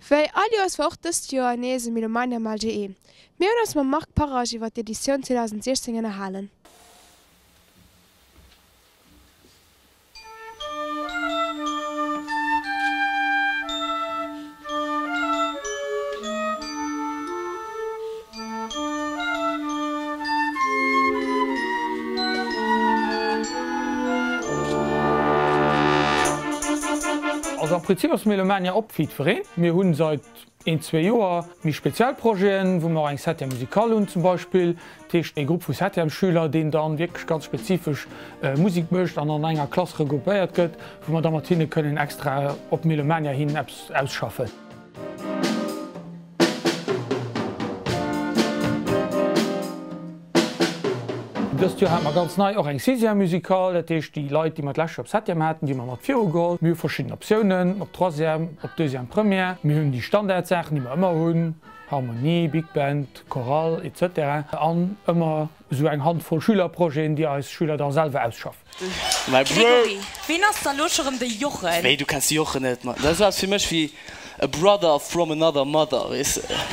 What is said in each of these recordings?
Wéi all Joers war och dëst Joer nees e Melomania am LGE. Mir hunn eis mam Marc Parrage iwwer d'Editioun 2016 ënnerhalen. Also am Prinzip ass Melomania op fir jiddwereen. Mir hunn seit een, zwee Joer méi speziell Projeten, wou mer och eng Septième musicale hunn zum Beispill. Dat heescht ee Grupp vu Septièmesschüler, deen dann wierklech ganz spezifesch Musek mécht an an enger Klass regroupéiert gëtt, wou mer da mat hinne kënnen extra op Melomania hin eppes ausschaffen. Dëst Joer hate mer ganz nei och eng Sixième musicale, dat heescht déi Leit, déi mer d'lescht Joer op Septième haten, déi hu mer mat viru geholl. Mir hu verschidden Optiounen op Troisième, op Deuxième, Première. Mir hunn déi Standardsaachen, déi mer ëmmer hunn, Harmonie, Big Band, Chorale, etc. An ëmmer esou eng Handvoll Schülerprojeten, déi eis Schüler da selwer ausschaffen. My bro. Gregory, Ween ass da lo scho rem de Jochen? Wéi, du kenns de Jochen net? Ma dat ass eppes fir mech wéi a brother from another mother, weess de.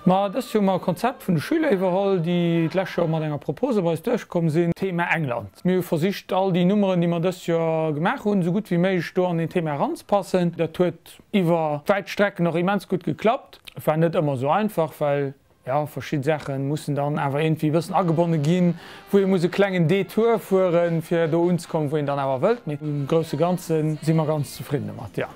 Ma dëst Joer hu mer e Konzept vun de Schüler iwwerholl, déi d'lescht Joer mat enger Propose bei eis duerchkomm sinn, Thema England. Mir hu versicht, all déi Nummeren, déi mer dëst Joer gemaach hunn, esou gutt wéi méiglech do an deen Thema eranzepassen. Dat huet iwwer wäit Strecken och immens gutt geklappt. Et war net ëmmer esou einfach, well Jo, verschidde Saache mussen dann awer iergendwéi e bëssen agebonne ginn, wou ee muss e klengen Detour fueren, fir do unzekommen, wou een dann awer wëllt. Mee am grousse Ganze si mer ganz zefridden domat, jo.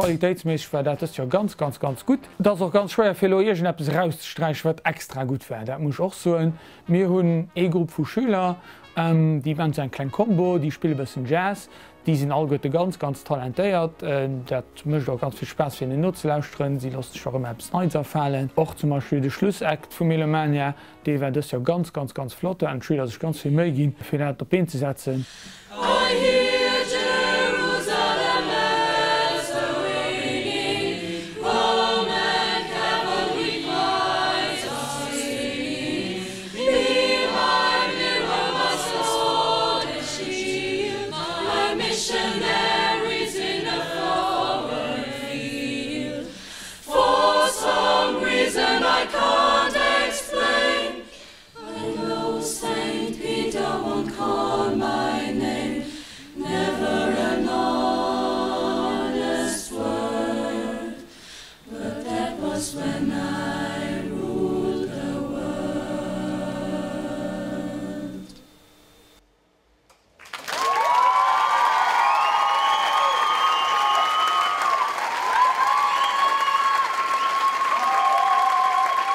Qualitéitsméisseg war dat dëst Joer ganz, ganz, ganz gutt. Et ass och ganz schwéier fir elo iergendeppes erauszesträichen, wat extra gutt war, dat muss ech och soen. Mir hunn ee Grupp vu Schüler, déi maachen esou eng kleng Combo, déi spille bëssen Jazz, Déi sinn alleguerte ganz, ganz talentéiert. Dat mécht och ganz vill Spaass fir hinnen nozelauschteren. Si loosse sech och ëmmer eppes Neits afalen. Och zum Beispill de Schlussact vu Melomania, dee war dëst Joer ganz, ganz, ganz flott. Do haten d'Schüler sech ganz vill Méi ginn, fir dat op d'Been ze setzen.